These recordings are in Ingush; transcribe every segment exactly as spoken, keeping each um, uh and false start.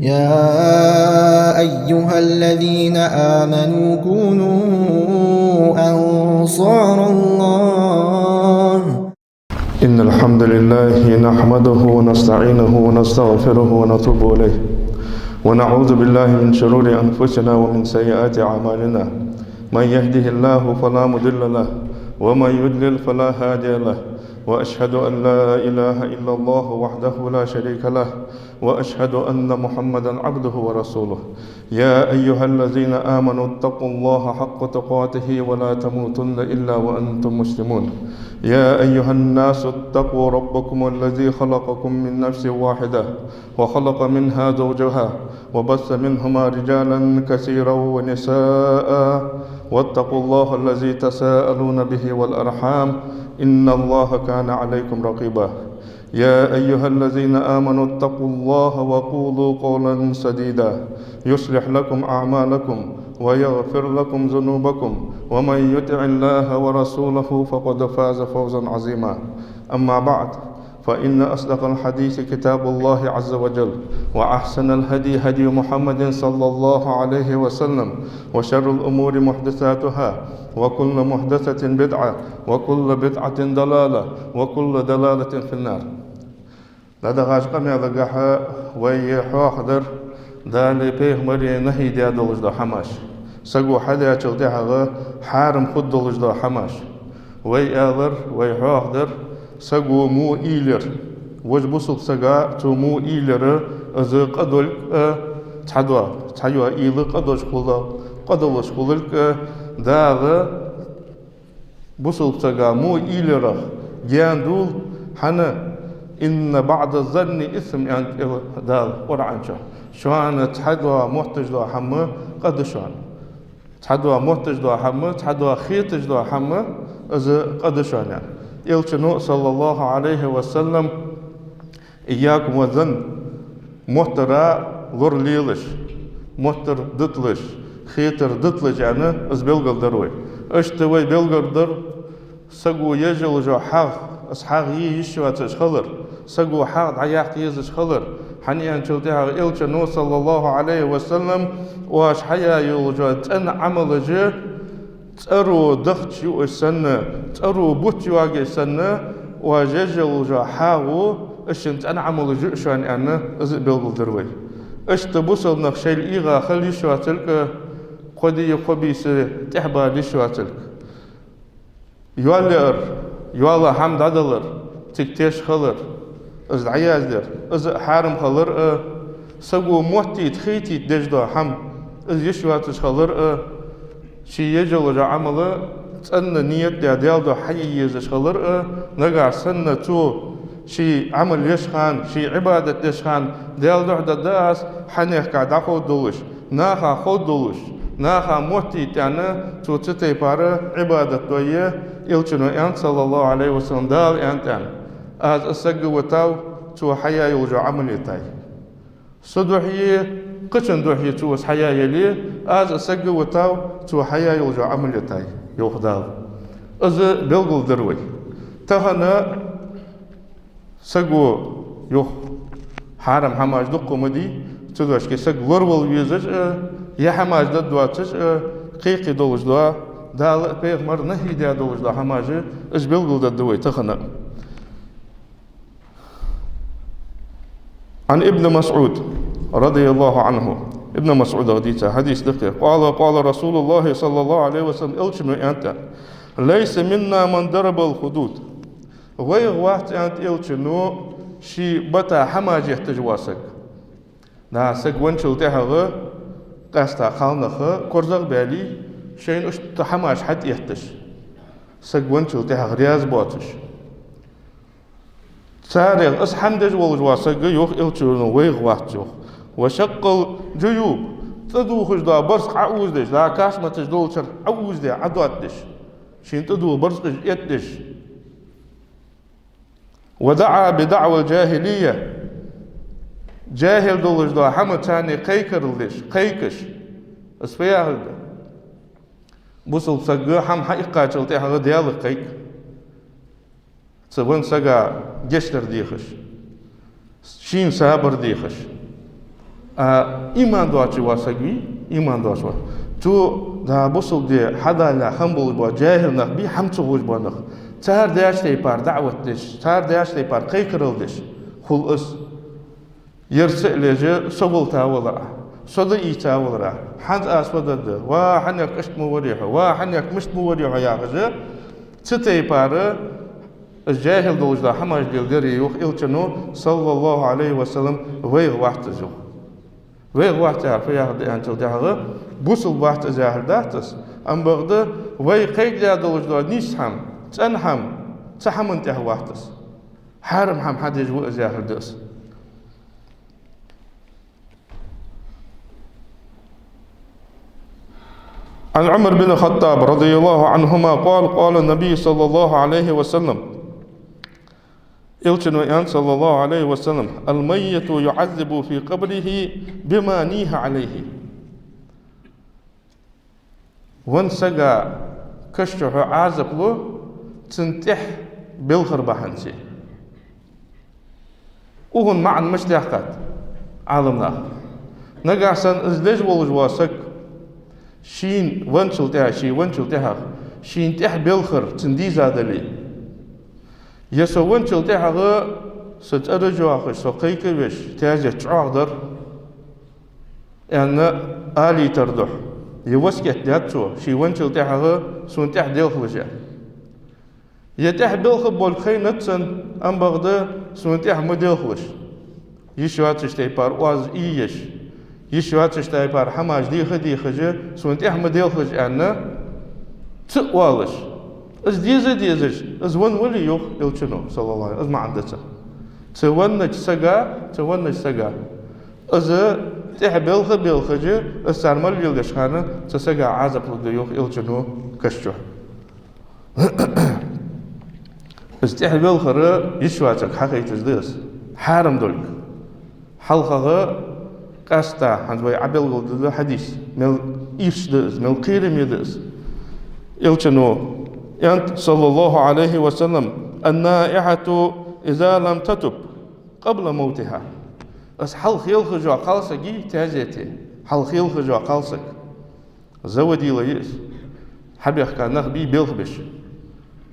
يا أيها الذين آمنوا كونوا أنصار الله. إن الحمد لله نحمده ونستعينه ونستغفره ونتوب إليه، ونعوذ بالله من شرور أنفسنا ومن سيئات أعمالنا. من يهده الله فلا مضل له، ومن يضلل فلا هادي له، وأشهد أن لا إله إلا الله وحده لا شريك له، وأشهد أن محمدا عبده ورسوله. يا أيها الذين آمنوا اتقوا الله حق تقاته ولا تموتن إلا وأنتم مسلمون. يا أيها الناس اتقوا ربكم الذي خلقكم من نفس واحدة وخلق منها زوجها وبث منهما رجالا كثيرا ونساء، واتقوا الله الذي تساءلون به والأرحام، إن الله كان عليكم رقيبا. يا أيها الذين آمنوا اتقوا الله وقولوا قولا سديدا يصلح لكم أعمالكم ويغفر لكم ذنوبكم، ومن يطع الله ورسوله فقد فاز فوزا عظيما. أما بعد، فإن أصدق الحديث كتاب الله عز وجل، وأحسن الهدي هدي محمد صلى الله عليه وسلم، وشر الأمور محدثاتها، وكل محدثة بدعة، وكل بدعة ضلالة، وكل ضلالة في النار. ДӀадахача къамаьлагахьа вай хьоахадар Даьлеи пайхамареи нахьи даь долаш дола хӀамаш, саго хьадаьчул тӀехьагӀа хьарам хургдолаш дола хӀамаш. Вай аьлар, вай хьоахадар, саго во уйла яр, вож бусалба сага цо во уйла яр, из къа долга а, цхьа доа, цхьа йоа уйла къа долаш хулар, къа долаш хулилга а, Дала бусалба сага во уйла ярах гаьна дул, хӀана, إن بعض الظن إثم, аьннад Дала Къуръан чу. Шоана цхьа доа мотташ дола хӀама къа да шоана. Цхьа доа мотташ дола хӀама, цхьа доа хеташ дола хӀама, из къа да шоана, аьнна. Элчано, صلى الله عليه وسلم, إياكم والظن, моттара лоралелаш, моттар диталаш, хетар диталаш, аьнна, из белгалдир вай. Иштта вай белгалдир саго еш йолаш йола хьагӀ, из хьагӀ е йиш йоацаш хилар, саго хьагӀ дӀаяккха езаш хилар. ХӀана аьнначул тӀехьагӀа Элчано, صلى الله عليه وسلم, оаш хьаяь йолаш йола цӀена Ӏамалаш цӀеро дахча юаш санна, цӀеро бутт йоагаш санна, оаш еш йолаш йола хьагӀо, из шун цӀена Ӏамалаш я шоана, аьнна, из а белгалдир вай. Иштта бусалба нах шоайла эгӀа хила йиш йоацилга а, кхо ди, кхо бийса тӀехьабала йиш йоацилга. Йоал яар, йоалла хӀама дӀадалар, цига теш хилар, из дӀаяздаьр, из а хьарам хилар а, саго моттийта, хетийта деш дола хӀама, из йиш йоацаш хилар а, ше еш йолаш йола Ӏамал цӀена ният даь Даьла духьа хьае езаш хилар а, нагахь санна цо ший Ӏамал еш хана, ший Ӏибадат деш хана Даьла духьа дергда аз, хьанехкахь дӀаховргдолаш, наха ховргдолаш, наха моттийта аьнна, цо цу тайпара Ӏибадат дой, Элчано аьннад, صلى الله عليه وسلم, Дала аьннад, аьнна: аз из саг витав, цо хьаяь йолаш йола Ӏамал йитай. Со духьеи кхычун духьеи цо из хьаяь яле, аз из саг витав, цо хьаяь йолаш йола Ӏамал йитай, йоах Дала. Из белгалдир вай. Тахан саго, йоах, хьарам хӀамаш дукха ма дий, цудухьа саг лоравала везаш а, е хӀамаш дергдоацаш а, кхы-кхы долаш дола, Дала а пайхамара нахьи даь долаш дола хӀамаш, уж белгалдергда вай тахан. عن ابن مسعود رضي الله عنه, Ибн МасӀудах дийца хьадис да-кх ер. قال: قال رسول الله صلى الله عليه وسلم, Элчано аьннад: ليس منا من ضرب الخدود. Вайх вац, аьннад Элчано, ший бата хӀамаш етташ вола саг. ДӀа саг венначул тӀехьагӀа къаьстта кхалнаха корзагӀбаьле, шоайна иштта хӀамаш хьатӀаетташ, саг венначул тӀехьагӀа раьза боацаш. Царех из хӀама деш волаш вола саг, йоах Элчано, вайх вац, йоах. وشق الجيوب, тӀадувхаш дола барзкъа Ӏоувзадеш, дӀа кашаматаш долчара Ӏоувзадаь, Ӏодоттадеш, шийна тӀадувха барзкъаш эттадеш. ودعا بدعوى الجاهلية, жахӀил долаш дола хӀама царна кхайкарал деш, кхайкаш. Из фу яхилга да? Бусалба саг хӀама хьаийккхачул тӀехьагӀа Даьлага кхайк. Цу веннача сага гешт дар дехаш, шийна сабар дехаш. А иман доацаш вола саг вий, иман доацаш вола. Цу, да, бусалба ди хьадаллалехь хам болаш бола джахӀил нах бий, хӀама ца ховш бола нах. Цар деш тайпара даӀват деш, цар деш тайпара кхайкарал деш хул из. Ер ца а леже, со гӀулакха валар, со дӀаийца валар, хӀанз аз фу дергда, ва хьанек иштта ма варий хьо, ва хьанек мишта ма варий хьо яхаш, цу тайпара из джахӀил долаш дола хӀамаш леладер, йоах Элчано, саллаллахӀу Ӏалайхи ва саллам, вайх вац из, йоах. Вайх вац яхар фу яхар да аьнначул тӀехьагӀа, бусалба вац из яхар дац из, ам бакъда вай кхайкадаь долаш дола нийса хӀама, цӀена хӀама, цу хӀаман тӀехьа вац из. Хьарам хӀама хьадеш ва из яхар да из. عن عمر بن الخطاب رضي الله عنهما قال: قال النبي صلى الله عليه وسلم. Элчано аьннад, саллаллахӀу Ӏалайхи ва саллам: الميت يعذب في قبره بما نيح عليه. Веннача сага каша чу Ӏазап лу цун тӀехьа белхар бахьанца. Укхун маӀан мишта даьккхад Ӏаламнаха? Нагахь санна из леж волаш вола саг, шийна венначул тӀехьа, ше венначул тӀехьагӀа, шийна тӀехьа белхар цунна дийза дале, е со венначул тӀехьагӀа со цӀераш йоахаш, со кхайкавеш, таьзет чӀоагӀа дар, аьнна, алийтар духьа, е васкет даьд цо, ше венначул тӀехьагӀа сона тӀехьа делхалаш аьнна. Е тӀехьа белха болга хайнад цунна, ам бакъда сона тӀехьа ма делхалаш. Йиш йоацаш тайпара оаз ийеш, йиш йоацаш тайпара хӀамаш деха а дехаш, сона тӀехьа ма делхалаш аьнна, ца а оалаш. Из деза а дезаш, из венна вале, йоах Элчано, саллаллахӀу Ӏалайхи, из маӀан да цун. Цу веннача сага, цу веннача сага. Из тӀехьа белха а белхаш, из цар мел леладеш хана, цу сага Ӏазап лургда, йоах Элчано, каша чу. Из тӀехьа белхар йиш йоацарга хьахайташ да из. Хьарам долга. ХьалхагӀа къаьстта, хӀанз вай Ӏобелгалдергда хьадис, мел ирча да из, мел кхераме да из. Элчано аьннад, саллаллахӀу Ӏалайхи ва саллам: النائحة إذا لم تتب قبل موتها. Из хьалха елхаш йола кхалсаг йий, таьзете, хьалха елхаш йола кхалсаг. Заводила я из. Хьабаьхка нах бий белхаш.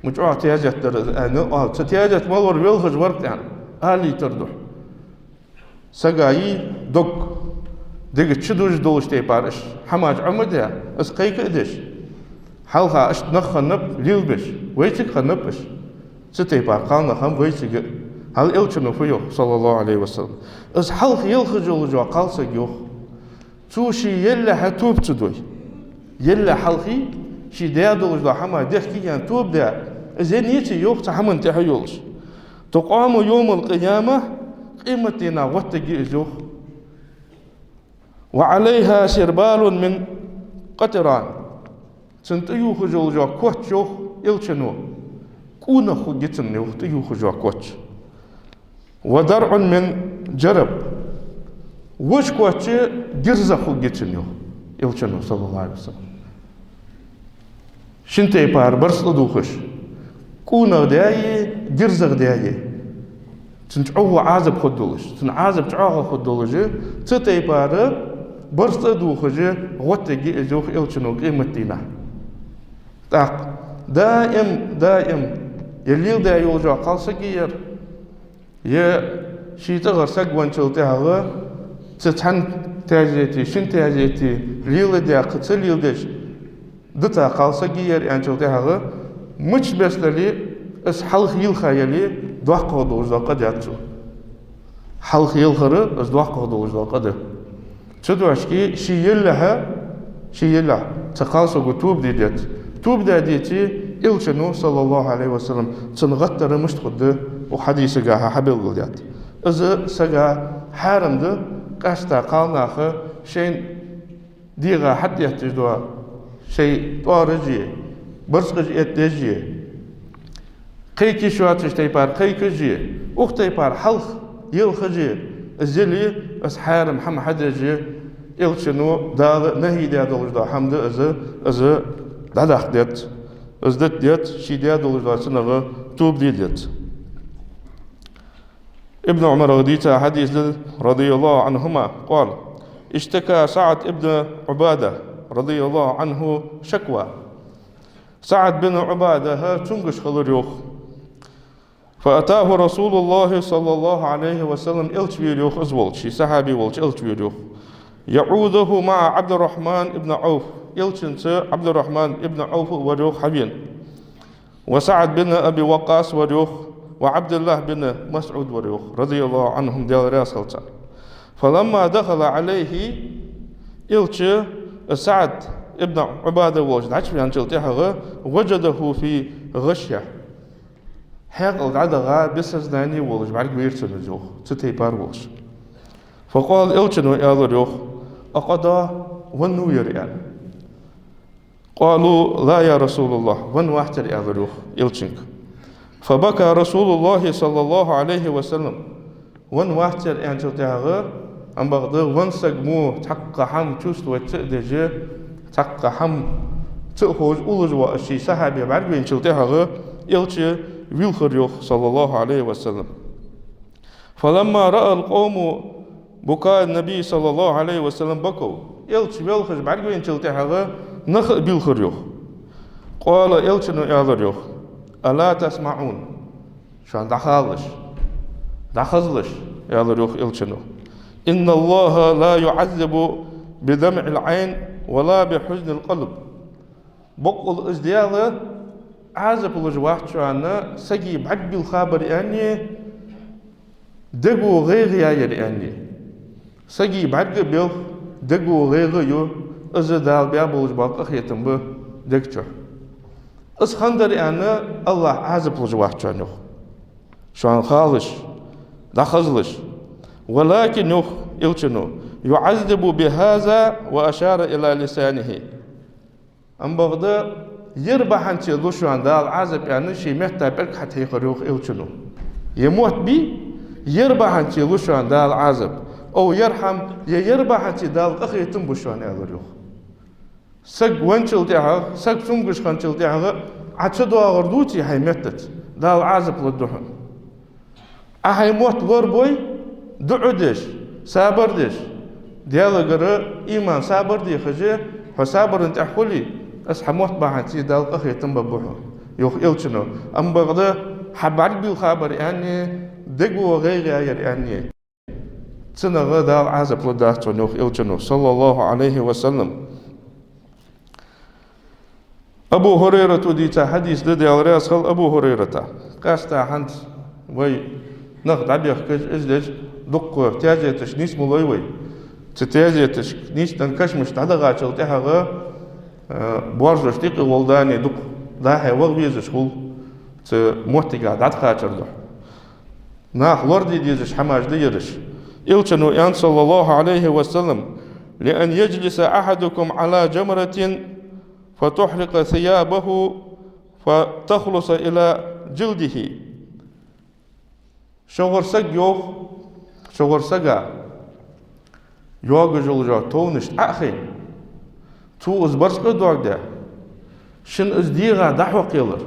Ма чӀоагӀа таьзет дар из, аьнна, оал. Цу таьзета мел вар велхаш вар-кх, аьнна, алийтар духьа. Сага йий дог, дега чу дужаш долаш тайпара, иштта хӀамаш Ӏомадаь, из кхайка а деш. Хьалха иштта нах хиннаб лелабеш, вайцига хиннаб иштта. Цу тайпара кхалнах хиннаб вайцига. Хьал Элчано фу йоах, саллаллахӀу Ӏалайхи ва саллам? Из хьалха елхаш йолаш йола кхалсаг, йоах. Цо ше еллехьа тоба ца дой. Еллехьа хьалхий, ше даь долаш дола хӀама дехке а яьнна тоба даь, из енна еце, йоах, цу хӀаман тӀехьа йолаш. تقام يوم القيامة, къематдийнахьа гӀоттаргья из, йоах. وعليها سربال من قطران. Цунна тӀаювхаш йола коч, йоах Элчано, кӀунах хургья цунна, йоах, тӀаювхаш йола коч. ودرع من جرب. Вож коч гирзах хургья цунна, йоах Элчано, саллаллахӀу Ӏалайхи ва саллам. Шин тайпара барзкъа дувхаш, кӀунах даьй, гирзах даьй. Цунна чӀоагӀа Ӏазап хургдолаш, цунна Ӏазап чӀоагӀа хургдолаш, цу тайпара барзкъа а дувхаш, гӀоттаргья из, йоах Элчано, къематдийнахьа. ТӀаккха даим, даим, е леладаь йолаш йола кхалсаг я ер, е ший цӀагӀара саг венначул тӀехьагӀа цу цхьан таьзете, шин таьзете леладаь, кхы ца леладеш дита кхалсаг я ер аьнначул тӀехьагӀа, мичча беса дале, из хьалха елха яле, доккхагӀа долаш дола къа даьд цо. Хьалха елхар, из доккхагӀа долаш дола къа да. Цудухьа ше еллехьа, ше еллехьа, цу кхалсаго тоба де деза. Тоба даь деце, Элчано, саллаллахӀу Ӏалайхи ва саллам, цунна гӀаттар мишта хургда, укх хьадисагахьа хьабелгалдаьд. Из сага хьарам да, къаьстта кхалнаха шоай дегӀа хьатӀаэтташ дола шоай тӀоараш а, барзкъаш этташ а, кхайка йиш йоацаш тайпара кхайкаш а, укх тайпара хьалха елхаш а, из яле, из хьарам хӀама хьадеш а, Элчано, Дала нахьи даь долаш дола хӀама да из, из дӀадаккха деза, из дита деза, ше даь долаш дола цунах тоба де деза. Ибн Ӏумарагара дийца хьадис да, رضي الله عنهما قال: اشتكى سعد بن عبادة رضي الله عنه شكوى. СаӀд бин Ӏубадаха цунгаш хилар йоах. فأتاه رسول الله صلى الله عليه وسلم, Элча вера йоах из волча, ший сахьаби волча Элча вера йоах. يعوده مع عبد الرحمن بن عوف, Элчанца Ӏабдуррахьман ибн Ӏауф а вар йоах хьавена. وسعد بن أبي وقاص вар йоах, وعبد الله بن مسعود вар йоах, رضي الله عنهم, Даьла раьза хилва царна. فلما دخل عليه, Элча СаӀд ибн Ӏубада волча дӀачуваьнначул тӀехьагӀа, وجده في غشية, хьаькъал дӀадахьа, без сознания волаш бӀаргавайра цунна из йоах, цу тайпара волаш. فقال, Элчано аьлар йоах: أقضى, веннав ер, аьнна. قالوا: لا يا رسول الله, венна вац ер, аьлар йоах Элчанга. فبكى رسول الله صلى الله عليه وسلم, венна вац ер аьнначул тӀехьагӀа, ам бакъда венна саг мо цхьаккха хӀама чувствовать ца а деш, цхьаккха хӀама ца а ховш уллаш вола ший сахьаби бӀаргавайначул тӀехьагӀа Элча вийлхар йоах, صلى الله عليه وسلم. فلما رأى القوم بكاء النبي صلى الله عليه وسلم بكوا. Элча велхаш бӀаргавайначул тӀехьагӀа нах а бийлхар йоах. قال, Элчано аьлар йоах: ألا تسمعون, шоана дӀахалалаш, дӀахазалаш, аьлар йоах Элчано. إن الله لا يعذب بدمع العين ولا بحزن القلب. Боккъала из Даьла Ӏазап луш вац шоана сага бӀаргбийлхабар аьнна, дего гӀайгӀа яьяр аьнна. Сага бӀарг а белх, дего гӀайгӀа а ю, из Дала баь болаш бола къахетам ба дег чу. Из хиннадар аьнна, АллахӀ Ӏазап луш вац шоана йоах. Шоана халалаш, дӀахазалаш. ولكن, йоах Элчано, يعذب بهذا, وأشار إلى لسانه. Ам бакъда ер бахьанца лу шоана Дала Ӏазап аьнна, ший метта пӀелг хьатӀахьийхар йоах Элчано. Е мотт бий, ер бахьанца лу шоана Дала Ӏазап. أو يرحم, е ер бахьанца Дала къахетам бу шоана, аьлар йоах. Саг венначул тӀехьагӀа, саг цунгаш хинначул тӀехьагӀа Ӏа ца доагӀар дувций хьай меттаца, Дала Ӏазап лургда хьона. Ӏа хьай мотт лорабой, дуӀа деш, сабар деш, Даьлагара иман, сабар дехаш, хьо сабара тӀа хуле, из хьа мотт бахьанца Дала къахетам бергба хьона, йоах Элчано. Ам бакъда хьа бӀаргбийлхабар аьнна, дего гӀайгӀа яьяр аьнна, цунах Дала Ӏазап лургдац хьона, йоах Элчано, صلى الله عليه وسلم. Абу Хурайрата дийца хьадис да, Даьла раьза хилва Абу Хурайрата. Къаьстта хӀанз вай нах дӀабехкаш, из деш, дукха тезеташ нийсмалой вай. Цу тезеташка нийсденна кашамаш дӀадахачул тӀехьагӀа, э, боарзош тӀекъе волаш, дукха дӀа-хьа ваха везаш хул, цу моттигах дӀатӀакхачар духьа. Наха лораде дезаш хӀамаш да ераш. Элчано аьннад, صلى الله عليه وسلم: لأن يجلس أحدكم على جمرة فتحرق ثيابه فتخلص إلى جلده. Шугара саг, йоах, шугара сага йоагаш йола товнаш Ӏо а хайна, цо из барзкъа а доагадаь, шийна из дегӀа дӀахьокхаялар.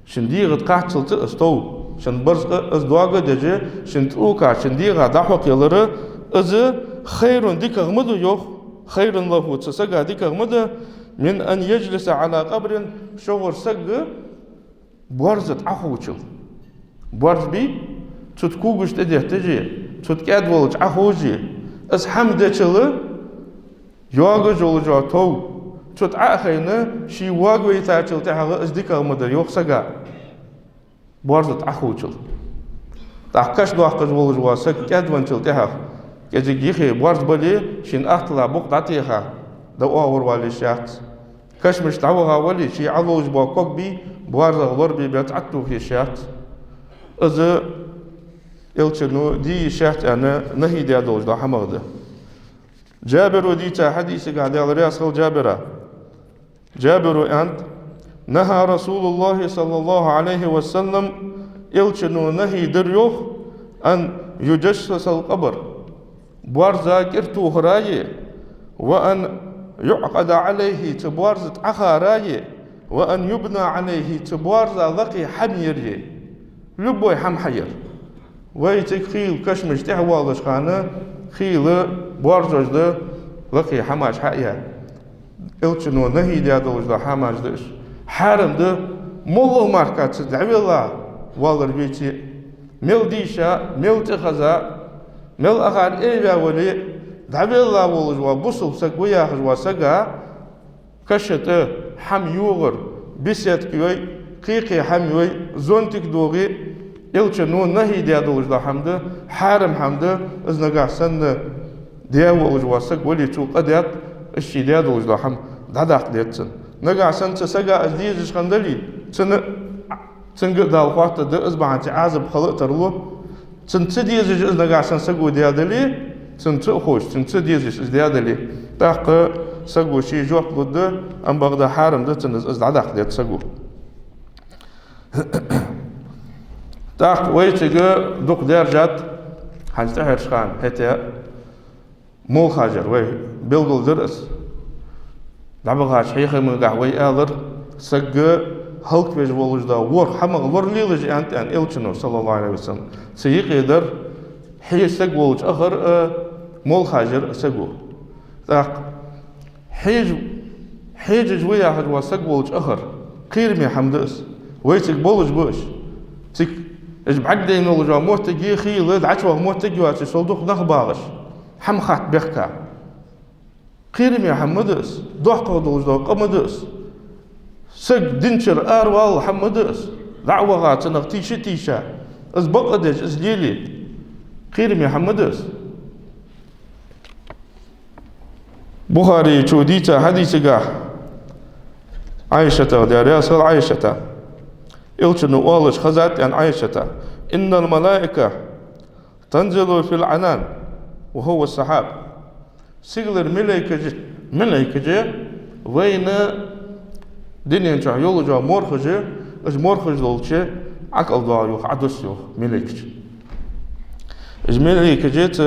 Шийна дегӀа тӀакхаччалца из тов, шийна барзкъа из доага а деш, шийна тӀакхаччалца шийна дегӀа дӀахьокхаялар, из خير, дикагӀа ма да, йоах, خير له, цу сага дикагӀа ма да, من أن يجلس على قبر, шугара саг боарза тӀа Ӏоховчул. Боарз бий, цу тӀа когаш тӀадетташ, цу тӀа кӀаьдваллалца Ӏоховш, из хӀама дечул йоагаш йола тов цу тӀа Ӏо а хайна, ше воагавайтачул тӀехьагӀа из дикагӀа ма да, йоах, сага боарза тӀа Ӏоховчул. ТӀаккха каш доаккхаш волаш вола саг кӀаьдвенначул тӀехьагӀа, кӀезига йиххе боарз бале, шийна аттала букъ дӀатеха, дӀаоагӀорвала йиш яц. Кашамашка дӀаваха вале, ше Ӏоловзаш бола ког бий, боарзах лорабе бац, Ӏотоха йиш яц. Из Элчано де йиш яц аьнна нахьи даь долаш дола хӀамах да. Джабира дийца хьадисагахь, Даьла раьза хилва Джабира. Джабира аьннад: نهى رسول الله صلى الله عليه وسلم, Элчано нахьи дир, йоах, أن يجصص القبر, боарза кӀира тохарах, وأن يقعد عليه, цу боарза тӀа Ӏохарах, وأن يبنى عليه, цу боарза лакхе хӀама ярах. Любой хӀама хьаяр. Вай цига хийла кашамашка тӀехьавоалаш хана, Хийла боаржаш да, лакхе хӀамаш хьаяь. Элчано нахьи даь долаш дола хӀамаш да уж. Хьарам да, моллагӀа мара ца дӀавелла валар веце а, мел дийша, мел тӀехеза, мел акхар эйваь вале а, дӀавелла волаш вола бусалба саг ва яхаш вола сага каша тӀа хӀама йогӀар, беседка йой, кхы-кхы хӀама йой, зонтик догӀе, Элчано нахьи даь долаш дола хӀама да, хьарам хӀама да, из нагахь санна даь волаш вола саг вале, цо къа даьд, из ше даь долаш дола хӀама дӀадаккха деза цунна. Нагахь санна цу сага из дезаш хиннадале, цунна, цунга а Дала хоаттаргда, из бахьан цу Ӏазап хила а тарлу. Цунна ца дезаш из нагахь санна саго даь дале, цунна ца а ховш, цунна ца дезаш из даь дале, тӀаккха саго ший жоп лургда, амма бакъда хьарам да цунна из, из дӀадаккха деза саго. ТӀаккха вайцига дукха даьржад, хӀанз тӀехьарча хана хӀаьта а молхаш яр, вай белгалдир аз. ДӀабахача хьехамагахь вай аьлар, саг хӀалаквеш волаш да, ворхӀ хӀамах лоралелаш аьннад, аьнна Элчано, саллаллахӀу Ӏалайхи ва саллам. Цу юкъе дар хьежа саг волча ахар а, молхаш яр а саго. ТӀаккха хьежа, хьежаш ва яхаш вола саг волча ахар кхераме хӀама да из. Вайцига болаш ба уж. Цига уж бӀаргадайна долаш дола моттиг а, хийла дӀачувагӀа моттиг а йоацаш, сол дукха нах багӀаш, хӀама хатта бехка. Кхераме хӀама ма да из, доккхагӀа долаш дола къа ма да из. Саг динчара аравала хӀама ма да из. ДӀа а ваха, цунах тийша а тийша, из бакъ а деш, из лелае, кхераме хӀама ма да из. Бухарийчо дийца хьадисагахь Ӏайшатах да, раьза хилва Ӏайшата. Элчано оалаш хезад, аьнна, Ӏайшата: «إن الملائكة تنزل في العنان وهو السحاب». Сигалара малейкаш, малейкаш вайна дунен чу йолаш йола морхаш, уж морхаш долча ӀокӀалдоагӀа, йоах, Ӏодосс, йоах, малейкаш. Уж малейкаш цу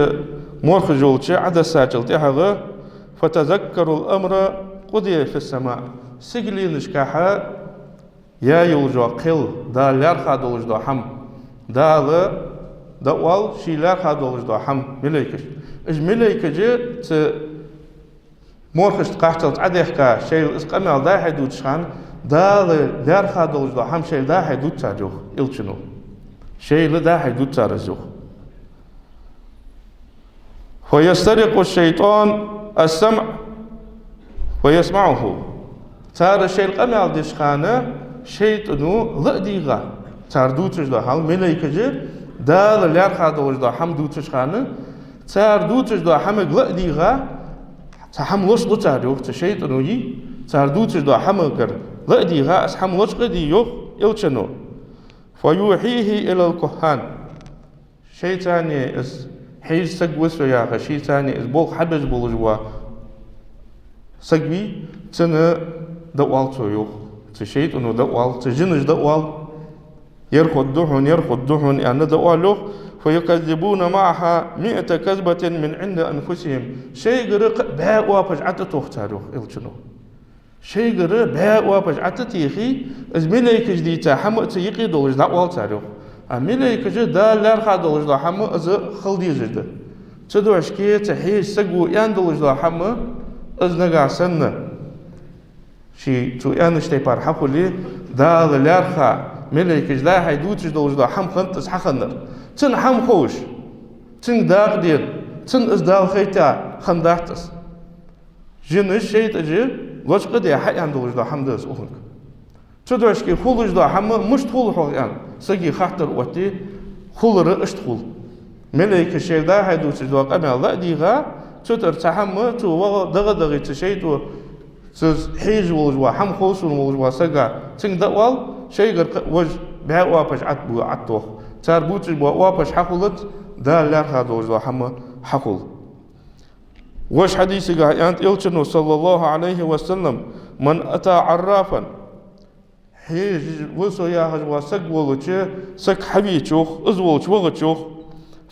морхаш йолча Ӏодоссачул тӀехьагӀа: «فتذكر الأمر قضي في السماء». Сигаленашкахьа яь йолаш йола кхел, Дала лаьрхӀа долаш дола хӀама, Дала дӀаоал ший лаьрхӀа долаш дола хӀама малейкашта. Уж малейкаш цу морхашта кхаччалца Ӏодехка, шоайла из къамаьл дӀа-хьа дувцаш хана, Дала лаьрхӀа долаш дола хӀама шоайла дӀа-хьа дувц цар, йоах Элчано. Шоайла дӀа-хьа дувц цар из, йоах. «فيسترق الشيطان السمع فيسمعه». Цар шоайла къамаьл деш хана шайтӀано ла а дийгӀа, цар дувцаш дола хӀама, малейкаш Дала лаьрхӀа долаш дола хӀама дувцаш хана, цар дувцаш дола хӀамага ла а дийгӀа, цхьа хӀама лочкъаду цар, йоах, цу шайтӀано, цар дувцаш дола хӀамагара ла а дийгӀа, из хӀама лочкъаде, йоах Элчано. «فيوحيه إلى الكهان». Шийцара из хьежа саг ва со яхаш, шийцара из болх хьабеш болаш вола саг вий, цунна дӀаоал цо, йоах. Цу шайтӀано дӀаоал, цу жинаша дӀаоал. Ер хургда хьона, ер хургда хьона, аьнна, дӀаоал, йоах. «فيكذبون معها مائة كذبة من عند أنفسهم». Шоайгара кхы а бӀаь оапаш ӀотӀатох цар, йоах Элчано. Шоайгара бӀаь оапаш ӀотӀатехе, из малейкаша дийца хӀама а цу юкъе долаш дӀаоал цар, йоах. А малейкаша Дала лаьрхӀа долаш дола хӀама из хила дезаш да. Цудухьа-кх цу хьежа саго аьнна долаш дола хӀама, из нагахь санна ше цо аьннача тайпара хьахуле, Дала лаьрхӀа, малейкаша дӀа-хьа дувцаш долаш дола хӀама хиннад из хьахиннар. Цунна хӀама ховш, цунга дакъа дена, цунна из Дала хайта хиннадац из. Жинаша, шайтӀаша лочкъаде хьааьнна долаш дола хӀама да из укхунга. Цудухьа-кх хулаш дола хӀама мишта хул хьогӀ аьнна, сага хаттар отте, хулар иштта хул. Малейкаша шоайла дӀа-хьа дувцаш дола къамаьл ла а дийгӀа, цу тӀара цхьа хӀама, цо ваха дагӀа-дагӀе, цу шайтӀо, цу хьежа волаш вола, хӀама ховш волаш вола сага, цунга дӀаоал, шоайгара кхы а вож бӀаь оапаш ӀотӀабу, ӀотӀатох. Цар бувцаш бола оапаш хьахулац, Дала лаьрхӀа долаш дола хӀама хьахул. Вож хьадисагахь аьннад Элчано, саллаллахӀу Ӏалайхи ва саллам: «من أتى عرافا», хьежа ва со яхаш вола саг волча саг хьавеча, йоах, из волча вахача, йоах,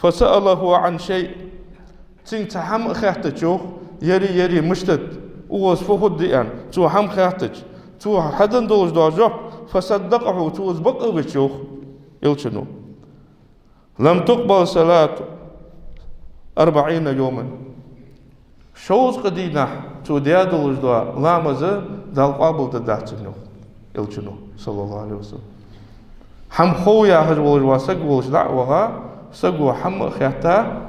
«فسأله عن شيء», цунга цхьа хӀама а хаьттача, йоах, ер, ер мишта да, укхаза фу хургда аьнна, цо хӀама хаьттача, цо хьаденна долаш дола жоп, «فصدقه», цо из бакъ а вича, йоах Элчано, «لم تقبل صلاته», أربعين يوما. Шовзткъа дийнахьа цо даь долаш дола ламаз Дала къоабалдергдац цун, йоах Элчано, саллаллахӀу Ӏалайхи ва саллам. ХӀама хов яхаш волаш вола саг волча дӀа а ваха, саго хӀама а хетта,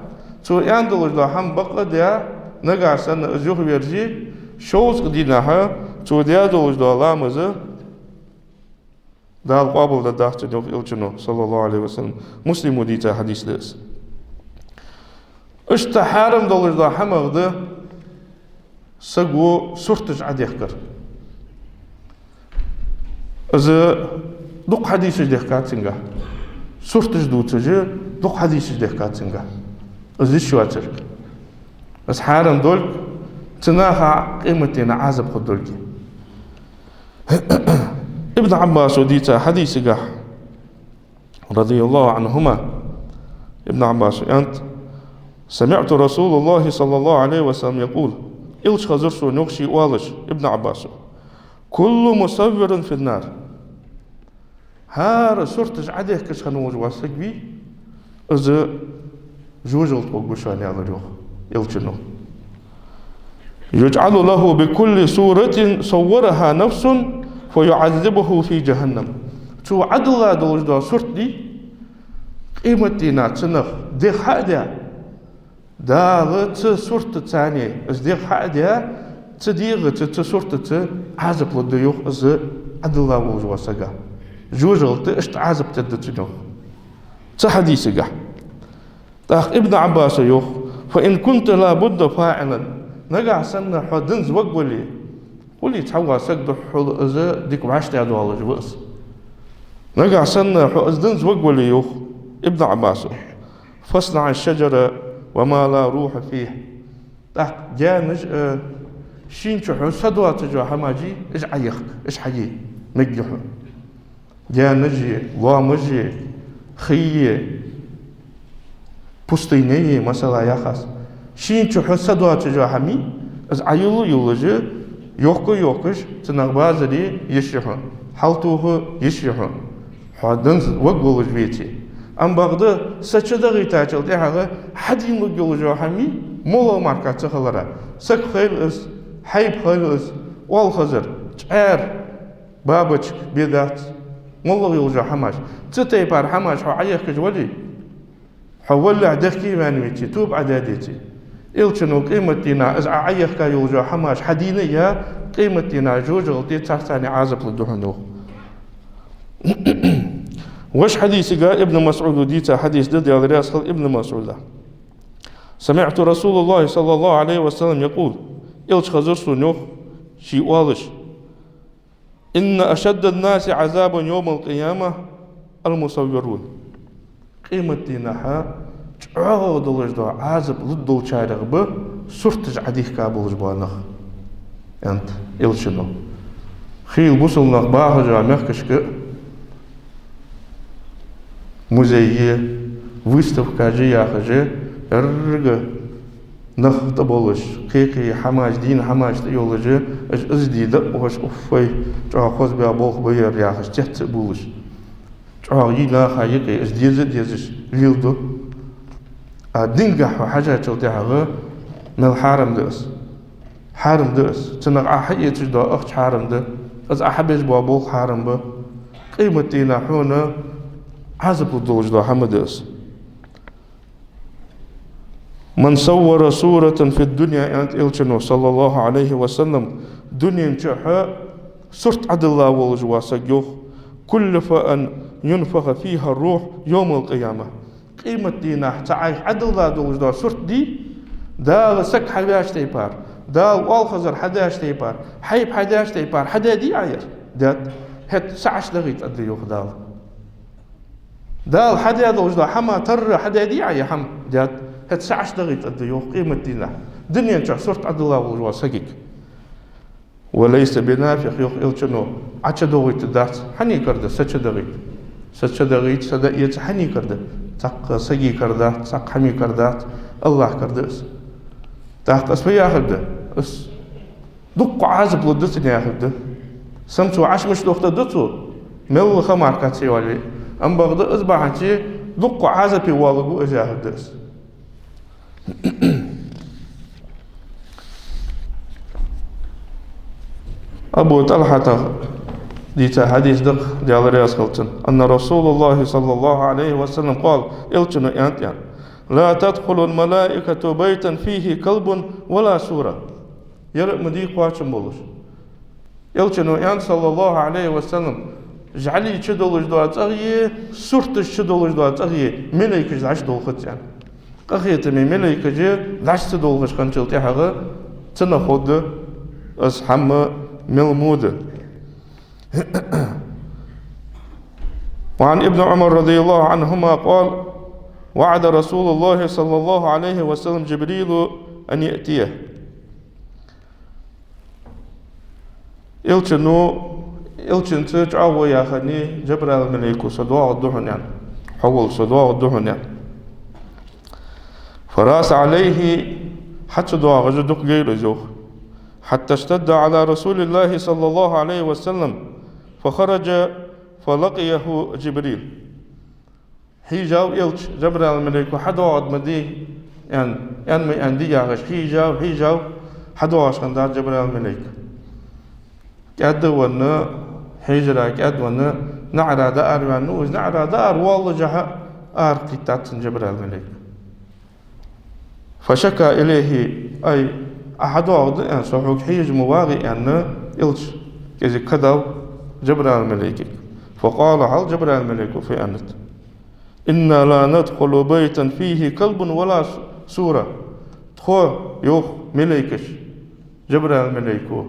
цо аьнна долаш дола хӀама бакъ а даь, нагахьа санна из юхаверзе, шовзткъа дийнахьа цо даь долаш дола ламаз Дала къоабалдергдац цун, йоах Элчано, саллаллахӀу Ӏалайхи ва саллам. Муслимо дийца хьадис да из. Иштта хьарам долаш дола хӀамах да саго сурташ Ӏодехкар. Из дукха хьадисаш дехкад цунга. Сурташ дувцаш дукха хьадисаш дехкад цунга. Из йиш йоацар. Из хьарам долга, цу наха къематдийнахьа Ӏазап хургдолга. Ибн Ӏаббаса дийца хьадисагахь, رضي الله عنهما, Ибн Ӏаббаса аьннад: سمعت رسول الله صلى الله عليه وسلم يقول, Элча хазар сона, йоах, ше оалаш, Ибн Ӏаббаса: كل مصور في النار. ХӀара сурташ Ӏодехкаш хинна волаш вола саг вий, из жожагӀате гӀоргва шоана, аьлар, йоах Элчано. يجعل له بكل صورة صورها نفسه فيعذبه في جهنم. Цо Ӏодилла долаш дола сурт дий, къематдийнахьа цунах дех хьа а даь, Дала цу суртаца, из дех хьа а даь, цу дегӀаца, цу суртаца Ӏазап лургда, йоах, из Ӏодилла волаш волча сага. ЖожагӀате иштта Ӏазап дергда цунна, йоах. Цу хьадисагахь. ТӀаккха Ибн Ӏаббаса йоах: فإن كنت لا بد فاعلا. Нагахьа санна хьо динза варгвале, хулий цхьа вола саг духьал из дика вӀаштӀехьадоалаш ва из. Нагахьа санна хьо из динза варгвале, йоах Ибн Ӏаббаса, فاصنع الشجر وما لا روح فيه. ТӀаккха гаьнаш а, шийна чу хьона са доацаш йола хӀамаш а, уж Ӏоехка, уж хьае, мегаргья хьона. Гаьнаш а, лоамаш а, хий а, пустыня а, масала, яхаш. Шийна чу хьона са доацаш йола хӀама, из Ӏойилла а йиллаш, йохка а йохкаш, цунах базар е йиш я хьона, хьалтоха йиш я хьона, хьо динза варгволаш веце. Амма бакъда са чу дагӀийтачул тӀехьагӀа хьадийна лургйолаш йола хӀама, моллагӀа мара ца хилара. Саг хийла из, хьайба хийла из, оалхазар, чӀаьра, бабочка, бе дац, моллагӀа йолаш йола хӀамаш. Цу тайпара хӀамаш хьо Ӏоехкаш вале, хьо валлалехь дехке а ваьнна веце, тоба Ӏа даь деце, Элчано къематдийнахьа из Ӏа Ӏоехка йолаш йола хӀамаш хьадийна а яь, къематдийнахьа жожагӀате царца Ӏазап лургда хьона, йоах. Вож хьадисага Ибн МасӀуда дийца хьадис да, Даьла раьза хилва Ибн МасӀуда. سمعت رسول الله صلى الله عليه وسلم يقول, Элча хазар сона, йоах, ше оалаш: إن أشد الناس عذابا يوم القيامة المصورون. Къематдийнахьа чӀоагӀагӀа долаш дола Ӏазап лургдолчарех ба сурташ Ӏодехка болаш бола нах, аьннад Элчано. Хийла бусалба нах бахаш бола мехкашка музей е, выставкаш е яхаш, еррига нах тӀаболаш, кхы-кхы хӀамаш, дийна хӀамаш тӀайолаш, уж из де дӀаухаш, уффай, чӀоагӀа хоза бола болх ба ер яхаш, цецбувлаш, чӀоагӀа йий наха юкъе, из деза а дезаш леладу. А дингахьа хьажачул тӀехьагӀа мел хьарам да из. Хьарам да из. Цунах Ӏа хьаэцаш дола ахча хьарам да. Из Ӏа хьабеш бола болх хьарам ба. Къематдийнахьа хьона Ӏазап лургдолаш дола хӀама да из. من صور صورة في الدنيا, аьннад Элчано, саллаллахӀу Ӏалайхи ва саллам, дунен чу хьо сурт Ӏодилла волаш вола саг, йоах, كلف أن ينفخ فيها الروح يوم القيامة. Къематдийнахьа цу Ӏайха Ӏодилла долаш дола сурт дий, Дала саг хьавеш тайпара, Дала оалхазар хьадеш тайпара, хьайба хьадеш тайпара хьадаьдий Ӏа ер? Даьд. ХӀаьта са ӀочудагӀийтаргда, йоах Дала. Дала хьадаь долаш дола хӀама тарра хьадаьдий Ӏа ер хӀама? Даьд. ХӀаьта са ӀочудагӀийтаргда, йоах, къематдийнахьа дунен чу сурт Ӏодилла волаш вола сагага. وليس بنافخ, йоах Элчано, ӀочудагӀийтаргдац, хьанна кара да са чудагӀийта? Са чудагӀийта, са дӀаэца хьанна кара да? Цхьаккха сага кара дац, цхьаккха хӀама кара дац, АллахӀа кара да из. ТӀаккха из фу яхилга да? Из дукха Ӏазап лургда цунна яхилга да. Сам цо Ӏочумаш дохта да цо, мел ха мара ца йоалае. Амма бакъда из бахьанце дукха Ӏазапе воалларгва из яхилга да из. Абу ТӀалхьата дийца хьадис да-кх, Даьла раьза хилва цунна: أن رسول الله صلى الله عليه وسلم قال, Элчано аьннад, аьнна: لا تدخل الملائكة بيتا فيه كلب ولا سورة. Ер а ма дий кхоачам болаш. Элчано аьннад, صلى الله عليه وسلم, жӀали чудолаш дола цӀагӀа е, сурташ чудолаш дола цӀагӀа е малейкаш дӀачудолхац, аьнна. Къахетаме малейкаш дӀачу ца долхаш хинначул тӀехьагӀа цунах ховргда из хӀама мел мо да. وعن ابن عمر رضي الله عنهما قال: وعد رسول الله صلى الله عليه وسلم جبريل أن يأتيه. Элчано, Элчанца чӀоагӀо яь хиннай Жабраил малейко: «Со доагӀаргда хьона», — аьнна. «Хьо волча со доагӀаргда хьона», — аьнна. «فراس عليه», хьа ца доагӀаш дукха гайра из, йоах. «حتى اشتد على رسول الله صلى الله عليه وسلم، فخرج فلقيه جبريل». Хьежав Элча, Жабраил малейко хьадоагӀаргда ма дий, аьнна, аьнна ма аьннадий яхаш, хьежав, хьежав, хьадоагӀаш хиннадац Жабраил малейко. КӀаьда венна, хьежара кӀаьда венна, наӀара дӀаараваьннав из, наӀара дӀааравоаллашехьа, аракхийттад цунна Жабраил малейко. «فشكا إليه», ай, Ӏа хьадоагӀаргда, аьнна, со хьога хьежа ма вагӀий, аьнна, Элча кӀезига ка даьд Жабраил малейкага. «فقال», хьал Жабраил малейко фу аьннад: «إنا لا ندخل بيتا فيه كلب ولا سورة». Тхо, йоах малейкаша, Жабраил малейко,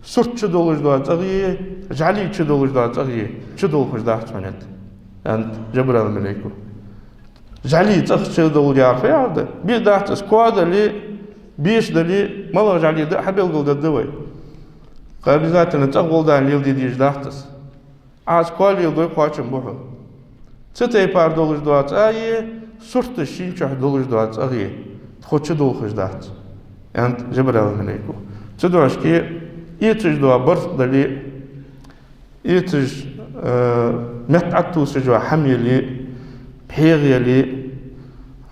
сурт чудолаш дола цӀагӀа е, жӀали чудолаш дола цӀагӀа е чудолхаш дац хьона, аьннад Жабраил малейко. ЖӀали цӀагӀа чудолх яхар фу яхар да? Бе дац из, коа дале, беша дале, малагӀа жӀали да а хьабелгалдергда вай. Кхы обязательно цӀагӀа гӀолла леладе дезаш дац из. Ӏа из коа леладой, кхоачам ба хьона. Цу тайпара долаш дола цӀа е, сурташ шийна чу долаш дола цӀагӀа е тхо чудолхаш дац, аьннад Жабраил малейко. Цудухьа эцаш дола барзкъа дале, эцаш, э, метта Ӏотувсаш йола хӀама яле, пхьегӀа яле,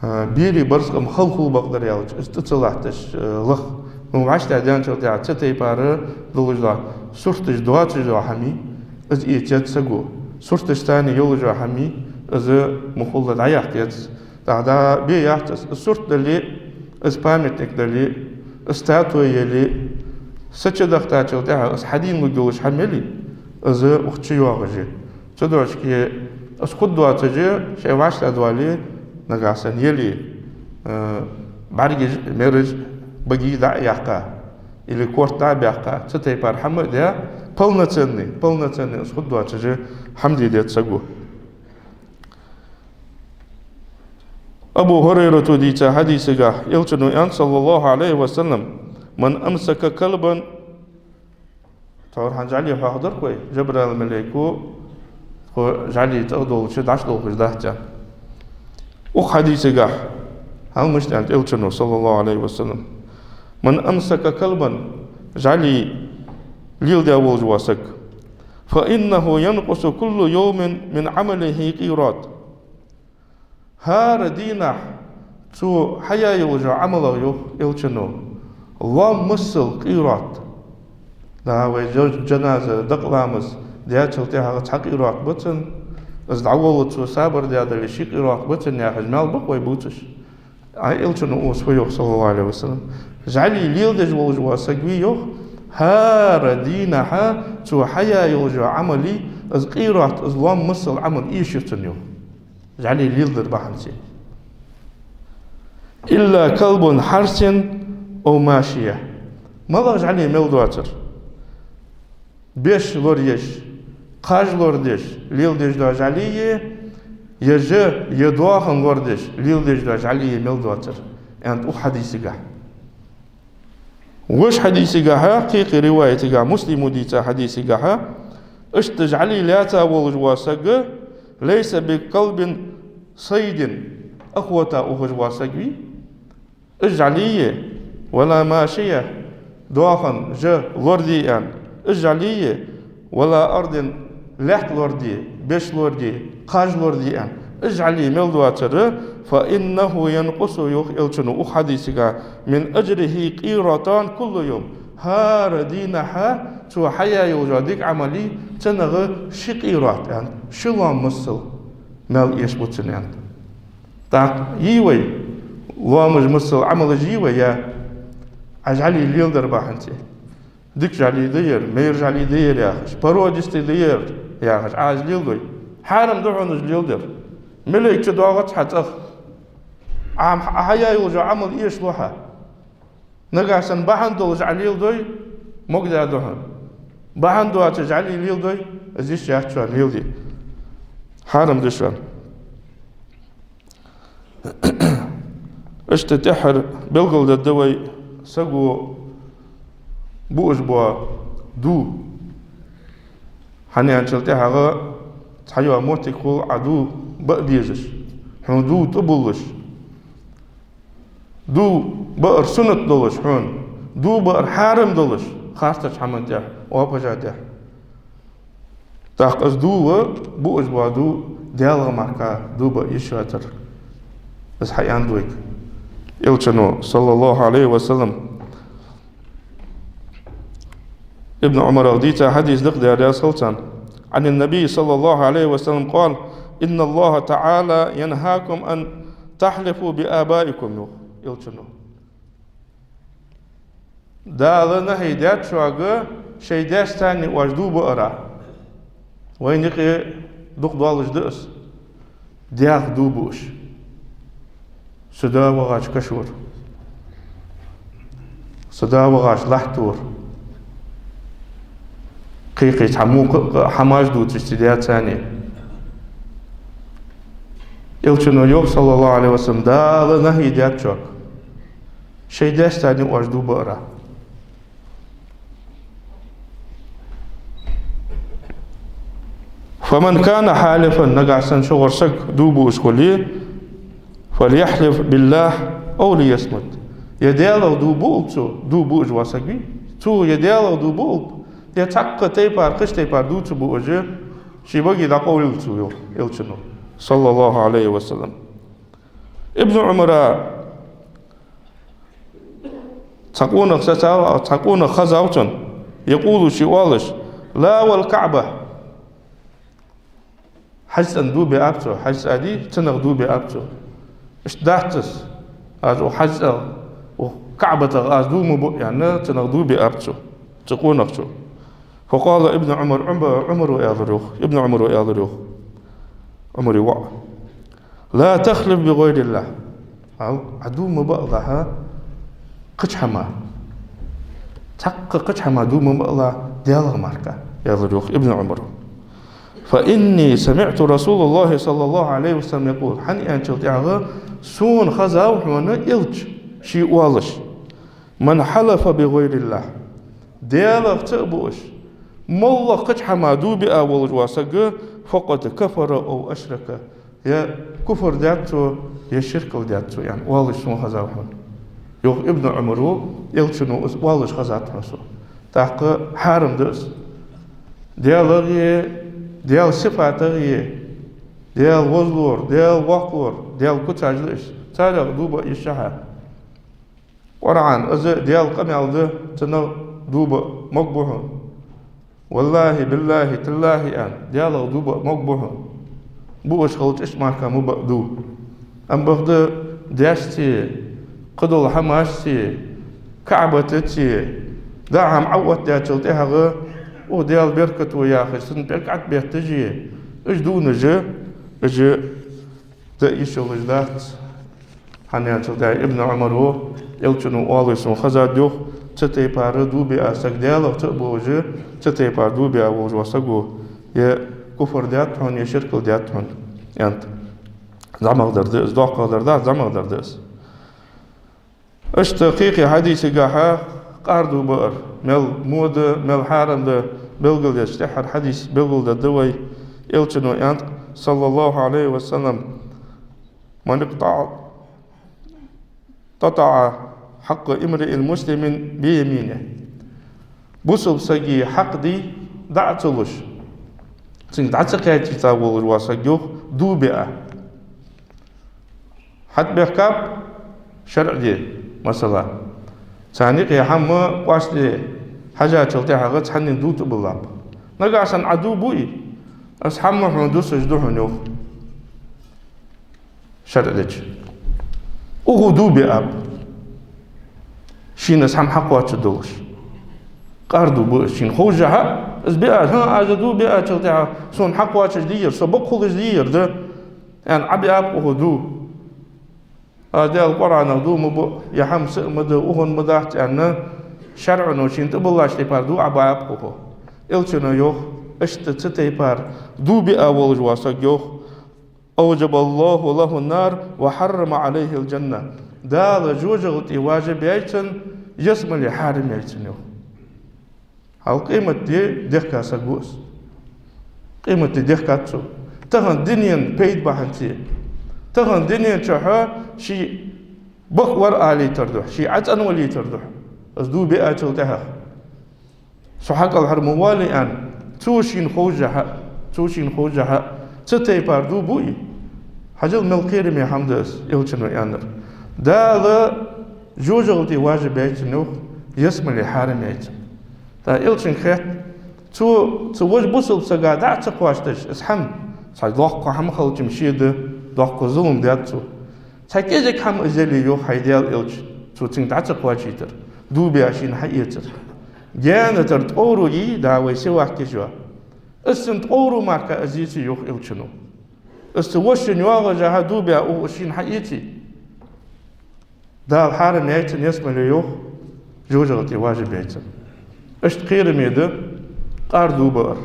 э, берий барзкъа-м хала хул бакъдар аьлча, из тӀа ца латташ, э, лаха. Ну, вӀаштӀехьадаьнначул тӀехьагӀа цу тайпара долаш дола, сурташ доацаш дола хӀама, из эца еза саго. Сурташца йолаш йола хӀама, из ма хулла, дӀаяккха еза. ТӀаккха бе яц из, из сурт дале, из памятник дале, из статуя яле, са чудахийтачул тӀехьагӀа из хьадена лургйолаш хӀама яле, из укх чу йоагӀаш я. Цудухьа из хургдоацаш я, шоай вӀаштӀехьадоале, нагахьа санна яле, э, бӀаргаш, мераж, баге дӀа а яьккха, или корта дӀа а баьккха, цу тайпара хӀама а даь, полноценный, полноценный из хургдоацаш я хӀама де деза саго. Абу Хурайрата дийца хьадисагахь Элчано аьннад, صلى الله عليه وسلم: «من أمسك كلبا», тхьовра хӀанз жӀали хьоахадаьдар-кх вай, Жабраил малейко тхо жӀали цӀагӀа долча дӀачудолхаш дац аьнна. Укх хьадисагахь хьалмашта аьннад Элчано, صلى الله عليه وسلم: «من أمسك كلبا», жӀали леладеш волаш вола саг, «فإنه ينقص كل يوم من عمله قيراط». ХӀара дийнахьа цо хьаяь йолча Ӏамалах, йоах Элчано, лоам масал къирот. Да, вай жа-, жаназа дакъа ламаз даьчул тӀехьагӀа цхьа къирот ба цун, из дӀаволла цо сабар даь дале, ши къирот ба цун яхаш, маьл ба-кх вай бувцаш. Ай, Элчано укхаза фу йоах, صلى الله عليه وسلم: жӀали леладеш волаш вола саг вий, йоах, хӀара дийнахьа цо хьаяь йолча Ӏамалах из къирот, из лоам масал Ӏамал эшаю цунна, йоах. ЖӀали леладар бахьанца. «إلا كلب حرس أو ماشية». МалагӀа жӀали мел доацар? Беш лораеш, кхаж лорадеш леладеш дола жӀали е, е жа, е доахан лорадеш леладеш дола жӀали е мел доацар, аьннад укх хьадисагахь. Вож хьадисагахьа, кхы-кхы риваятагахь, Муслима дийца хьадисагахьа, иштта жӀали лаьца волаш вола саг, «ليس بكلب صيد», охота ухаш вола саг вий, из жӀали е, «ولا ماشية», доахан, жа лораде аьнна, из жӀали е, «ولا أرض», лаьтта лораде, беш лораде, кхаж лораде аьнна, Из жӀали мел доацар, فإنه ينقص, йоах Элчано укх хьадисага, من أجره قيراطان كل يوم. ХӀара дийнахьа цо хьаяь йола дика Ӏамал, цунах ши къират, аьнна, ши лоам масал маьл эшабу цунна, аьнна. ТӀаккха йий вай, лоамаш масал Ӏамалаш йий вай, е Ӏа жӀали леладар бахьанца? Дика жӀали да ер, майра жӀали да ер яхаш, породистый да ер яхаш, Ӏа из леладой? Хьарам да хьона из леладар. Малейк чудоагӀац хьа цӀагӀа. Ӏа хьаяь йола Ӏамал эшалу хьа. Нагахь санна бахьан долаш Ӏа леладой, могадаь да хьона. Бахьан доацаш жӀали леладой, из йиш яц шоана, леладе. Хьарам да шоана. Иштта тӀеххьара белгалдергда вай саго бууш бола дув. ХӀана аьлча тӀехьагӀа цхьайола моттиг хул Ӏа дув баа безаш, хьона дув тӀабуллаш, дув баар суннат долаш хьона, дув баар хьарам долаш, харцача хӀаман тӀа, оапажа тӀа. ТӀаккха из дув, бууш бола дув, Даьлах мара дув баа йиш яцар. Из хьааьннад вайга Элчано, صلى الله عليه وسلم. Ибн Ӏумарах дийца хьадис да-кх, Даьла раьза хилва царна. عن النبي صلى الله عليه وسلم قال: إن الله تعالى ينهاكم أن تحلفوا بآبائكم, йоах Элчано. Дала нахьи даьд шуга шоай даьшцани оаш дув баара. Вайна юкъе дукха доаллаш да из. Даьх дув бууш. Са да вагӀача кашора. Са да вагӀача латтора. Кхы-кхы цхьа мукъа а хӀамаш дувцаш цу даьцани. Элчано йоах, صلى الله عليه وسلم, Дала нахьи даьд шуга шоай даьшцани оаш дув баара. فمن كان حالفا, нагахь санна шугара саг дув бууш хуле, فليحلف بالله أو ليصمت. Е Даьлах дув буалба цо, дув бууш вола саг вий, цо е Даьлах дув буалба, е цхьаккха тайпара, кхыча тайпара дув ца бууш, ший баге дӀакъовлалба цо, йоах Элчано, صلى الله عليه وسلم. Ибн Ӏумара цхьа къонах сецав, цхьа къонах хезав цунна, يقول, ше оалаш: لا والكعبة. ХьажцӀенна дув биаб цо, хьажцӀа дий, цунах дув биаб цо. Иштта дац из, аз укх хьажцӀа, укх КаӀбатах аз дув ма буу, аьнна, цунах дув биаб цо, цу къонахчо. فقال ابن عمر, Ӏумба-, Ӏумара аьлар йоах, Ибн Ӏумара аьлар йоах, Ӏумара воӀ: لا تحلف بغير الله. Ӏа, Ӏа дув ма баалахь кхыча хӀамах. Цхьаккха кхыча хӀамах дув ма баалахь Даьлах мара, аьлар йоах Ибн Ӏумара. فإني سمعت رسول الله صلى الله عليه وسلم يقول. ХӀана аьлча тӀехьагӀа сона хезав хьона Элча ше оалаш: من حلف بغير الله. Даьлах ца а бууш, моллагӀа кхыча хӀамах дув биа волаш вола саг, فقد كفر أو أشرك. Е куфр даьд цо, е ширк даьд цо, аьнна, оалаш сона хезав хьона. Йоах Ибн Ӏумара, Элчано из оалаш хезад хьона сона. ТӀаккха хьарам да из. Даьлагахи, Даьла сифатагахи, Даьла возалора, Даьла воккхалора, Даьла куцаш да уж, царех дув баа йиш я хьа. КъорӀан, из Даьла къамаьл да, цунах дув баа могаргба хьона. Валлахьи, биллахьи, таллахьи, аьнна, Даьлах дув баа могаргба хьона. Бууш хилча иштта мара ма баа дув. Амма бакъда даьшцеи, кхыдола хӀамашцеи, КаӀбатацеи, даа хӀама Ӏооттадаьчул тӀехьагӀа, о, Даьла беркат ва яхаш, цун пӀелг ӀотӀабетташ, уж дувнаш, уж даа йиш йолаш дац. ХӀана аьлча тӀехьа Ибн Ӏумара, Элчано оалаш сона хезад йоах, цу тайпара дув биа саг, Даьлах ца а бууш, цу тайпара дув биа волаш вола саг, е куфр даьд хьона, е ширк даьд хьона, аьннад. ЗӀамагӀдар да из, доккхагӀдар дац, зӀамагӀдар да из. Иштта кхы-кхы хьадисагахьа къаьра дув баар мел во да, мел хьарам да белгалдеш, тӀеххьара хьадис белгалдергда вай, Элчано аьннад, صلى الله عليه وسلم: من اقتطع حق امرئ مسلم بيمينه. Бусалба сага хьакъ дий, дӀа а ца луш, цунга дӀа ца кхаьчийта волаш вола саг, йоах, дув биа. ХьатӀабехкаб шарӀа де, масала. Царна юкъе хӀама къоастаде хьажачул тӀехьагӀа цхьаннена дув тӀабиллаб. Нагахь санна Ӏа дув буъий, из хӀама хьона дусаш да хьона, йоах. ШарӀа деча. Укхо дув биаб. Шийна из хӀама хьакхоачаш долаш. Къар дув бу из шийна ховш хьа, из биа, хӀа, аз дув биачул тӀехьагӀа сона хьакхоачаш дийяр, со бакъ хулаш дийяр да, аьнна, Ӏа биаб укхо дув. А Дала Къуръанах дув ма бу, е хӀама са а ма да, укхун ма дац, аьнна, шарӀо шийна тӀабиллача тайпара дув Ӏа биаб укхо. Элчано йоах, иштта цу тайпара дув биа волаш вола саг, йоах, أوجب الله له النار وحرم عليه الجنة. Дала жожагӀате важиб яьй цунна, ялсмале хьарам яьй цунна, йоах. Хьал къематди дехка саг ва из. Къематди дехкац цо. Тахан дунен пайда бахьанца, тахан дунен чухьа ший бакъ вар алийтар духьа, ший Ӏа цӀанвалийтар духьа, из дув биачул тӀехьагӀа. Со хьакӀалхьара ма валий аьнна, цо шийна ховш хьа, цо шийна ховш хьа, цу тайпара дув буъий? Хьажал, мел кхераме хӀама да из, Элчано аьннар. Дала жожагӀате важиб яьй цунна, йоах, ялсмале хьарам яьй цунна. ТӀаккха Элчанга хаьттад, цо цу вож бусалба сага дӀа а ца кхоачийташ из хӀама, цхьа доккха хӀама хилча-м ше да, доккха зулам даьд цо. Цхьа кӀезига хӀама из яле, йоах, хьай Даьла Элча, цо цунга дӀа ца кхоачийтар, дув биа шийна хьаэцар. Гаьна тӀара тӀовра йий, дӀа вай сивак кежа. Из цунна тӀовра мара из ийций, йоах Элчано. Из цу вошин йоагӀаш хьа дув биа укхо шийна хьаэций? Дала хьарам яьй цунна ялсмале, йоах, жожагӀате важиб яьй цунна. Иштта кхераме да къар дув баар.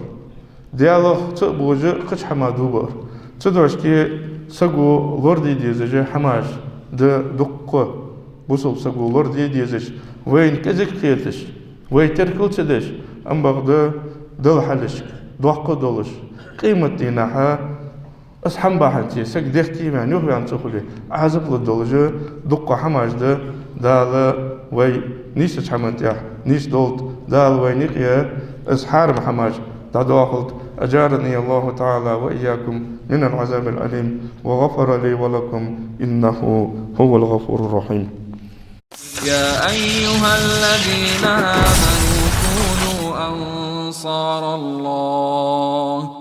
Даьлах ца а божа кхыча хӀамах дув баар. Цудухьа саго лораде дезаш хӀамаш да дуккха, бусалба саго лораде дезаш, вайна кӀезига кхеташ, вай теркал ца деш, амма бакъда Далла хьалхашка доккха долаш, къематдийнахьа из хӀама бахьанца саг дехке ваьнна, юхаваьнна ца хуле, Ӏазап лургдолаш дуккха хӀамаш да. Дала вай нийсача хӀаман тӀа нийсдолда, Дала вайна юкъе из хьарам хӀамаш дӀадоахалда. أجارني الله تعالى وإياكم من العذاب الأليم وغفر لي ولكم إنه هو الغفور الرحيم. يا أيها الذين آمنوا كونوا أنصار الله.